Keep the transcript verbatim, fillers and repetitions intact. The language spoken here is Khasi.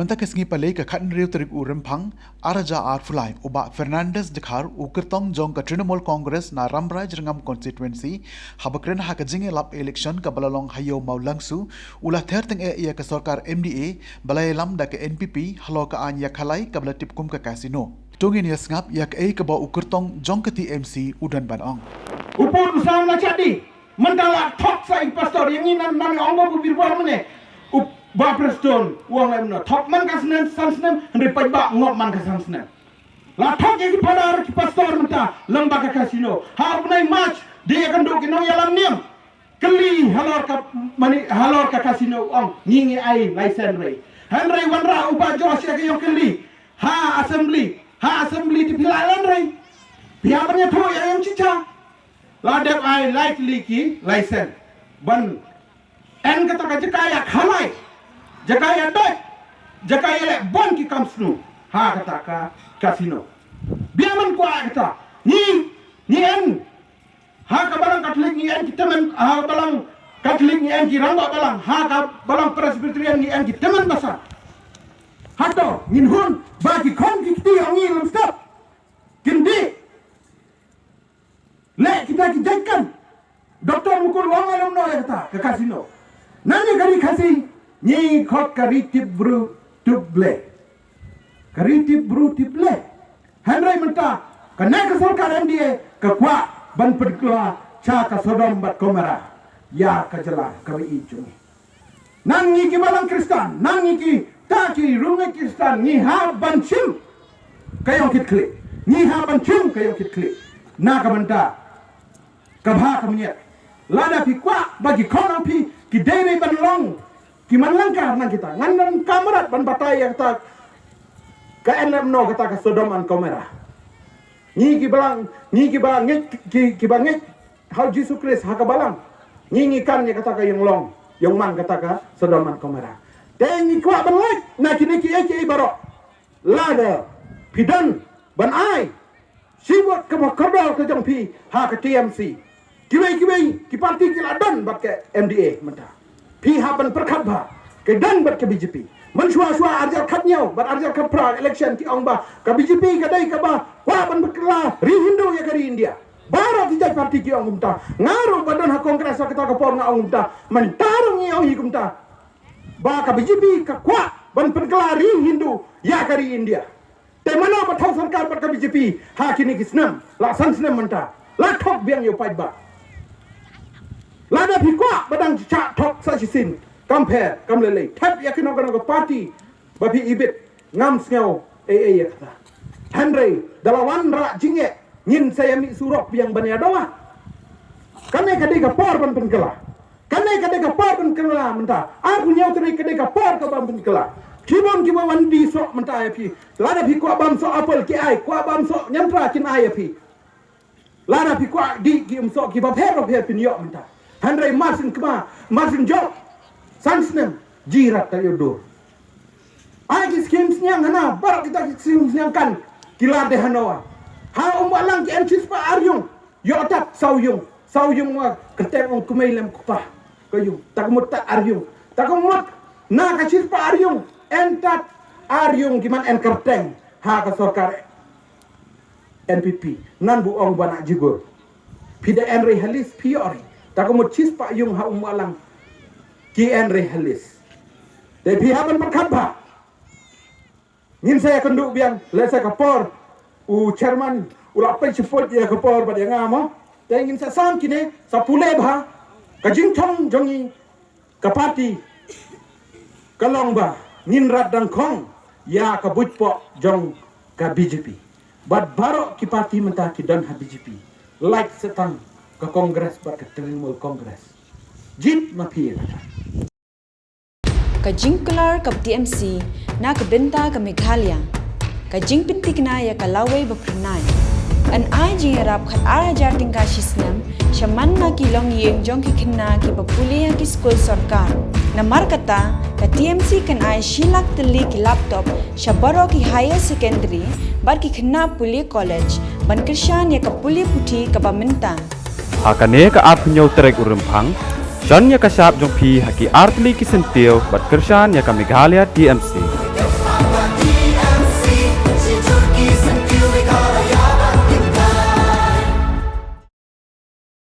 Mynta ka sngi Palei ka khathynriew tarik u Rymphang, ar hajar arphew lai, u Bah Fernandes Dkhar, u kyrtong jong ka Trinamool Congress na Rambrai Jyrngam Constituency, haba kren ha ka jingïalap election kaba la long ha Ïew Mawlangsu, u la ther tyngeh ïa ka sorkar M D A ba la ïalam da ka N P P halor ka aiñ ïakhalai kaba la tip kum ka casino. To ngin ïa sngap ïa kaei kaba u kyrtong jong ka T M C u don ban ong. U pun u sam la chadi. Mynta la thok sa i pastor ïa ngi nan nan ong ba u birbor mane. U ba Preston u ong la no thok man ka snem san snem hynrei paidbah ngop man ka san snem. La thok ïa ki phadar ki pastor mynta lem ba ka casino. Ha u bnai March de ïa kan duk ki nongïalam niam. Kylli halor ka mani halor ka casino ong ngi ngi ai license rei. Hynrei wanrah u ba Josh ïa ka ïong kylli. Ha assembly, ha assembly te phi la len rei. Phi ha ban ïathuh ïa ïong chicha. La dep ai lai tylli ki license ban en kata ka jaka ïakhalai, jaka ïadait, jaka ïaleh bun ki kam sniew ha kata ka casino. Biang man kwah kata. Ngi ngi en ha ka balang Katholik ngi en ki tymmen, ha ka balang Katholik ngi en ki rangbah balang, ha ka balang Presbyterian ngi en ki tymmen basa. Hato ngin hun ba ki khon ki kti ong ngi lem step. Kin dih. Leh kita ki jait kan. Doktor Mukul u ong lem no ïa kata ka casino. Nani ka ri Khasi ngi khot ka ri tip bru tup ble. Ka ri tip bru tip ble. Hynrei mynta kane ka sorkar M D A ka kwah ban pynkylla cha ka Sodom bad Gomorrah ïa ka jylla kaba ïeit jong ngi. Nang ngi ki balang Kristan, nang ngi kita ki rungei Kristan, ngi hap ban shim ka ïong kit khlieh. Ngi hap ban shim ka ïong kit khlieh. Na ka bynta ka bha ka miet. Lada phi kwah ba ki khon ong phi ki dei dei ban long ki man lyngkar nang kita. Ngan nang kamrat ban batai ïa kata ka en lem no kata ka Sodom and Gomorrah. Ngi ki balang, ngi ki ba ngeit ki ki ba ngeit ha u Jisu Khrist ha ka balang. Ngi ngi kan ïa kata ka ïong long, ïong man kata ka Sodom and Gomorrah. Te ngi kwah ban ngeit na kine ki ei ki ei baroh. Lada phi don ban ai shi vote kaba kordor ka jong phi ha ka T M C. Kiwei kiwei ki parti ki la don bad ka M D A mynta. Phi hap ban pyrkhat bha. Ka don bad ka B J P. Mynshuwa shuwa ar hajar khatñiew bad ar hajar khatphra election ki ong ba ka B J P ka dei kaba kwah ban pynkylla ri Hindu ïa ka ri India. Baroh ki jait parti ki ong kumta. Nga ruh ba don ha Congress ha kata ka por nga ong kumta. Mynta ruh ngi ong hi kumta. Ba ka B J P ka kwah ban pynkylla ri Hindu ïa ka ri India. Te mano ba thew sorkar bad ka B J P ha kine ki snem, la san snem mynta. La thok biang ïa u paidbah. Lada phi kwah ba dang shah thok sa shisien, kam pher kam lei lei. Thep ïa kino kino ka parti ba phi ibit, ngam sngew ei ei ïa kata. Hynrei da la wanrah jingeh, ngin sa ïa mih surok biang ban ïa dawa. Kane ka dei ka por ban pynkylla. Kane ka dei ka por ban pynkylla mynta. Arphew hynñiew tarik ka dei ka por ka ban pynkylla. Ki bun kiba wan die soh mynta ïa phi. Lada phi kwah bam soh apple ki ai, kwah bam soh ñiamtra kin ai ïa phi. Lada phi kwah die ki um soh kiba pher ba pher phin ïoh mynta. Hynrei mar syn kma, mar syn jop. San snem, jingïarap ka ïoh dur. Ai ki skim sniang hana, baroh kita ki skim sniang kan ki la dei hano. Ha Umwahlang ki en shispah ar ïung. Ïoh tat saw ïung, saw ïung wa kyrteng ong kmei lem kpa. Ka ïung, ta ka mut tat ar ïung. Ta ka mut na ka shispah ar ïung, en tat ar ïung ki man en kyrteng ha ka sorkar N P P. Nan bu ong ba na jigur. Phi da en rei halis phi ïoh rei. Ta ka mut shispah ïung ha Umwahlang ki en rei halis. Te phi hap ban pyrkhat bha. Ngin sa ïakynduh biang, lehse ka por u chairman u la peit shiput ïa ka por bad ïa nga mo. Te ngin sa sam kine, sa pule bha ka jingthong jong ngi ka parti ka long ba ngin rat dang khong ïa ka buit poh jong ka B J P. Bad baroh ki parti mynta ki don ha B J P. Lait sa tang ka Congress bad ka Trinamool Congress. Jied ma phi ïa kata. Ka jingkular ka T M C na ka bynta ka Meghalaya. Ka jingpynthikna ïa ka lawei ba phyrnai. Yn ai jingïarap khat ar hajar tyngka shi snem, sha man na ki longïing jong ki khynnah kiba pule ha ki skul sorkar. Namar kata, ka T M C kan ai shi lak tylli ki laptop, sha baroh ki higher secondary, bad ki khynnah pule college, ban kyrshan ïa ka pule puthi kaba mynta. Ha kane ka arphew hynñiew tarik u Rymphang, Shon ïa ka shap jong phi ha ki artylli ki syntiew bad kyrshan ïa ka Meghalaya T M C.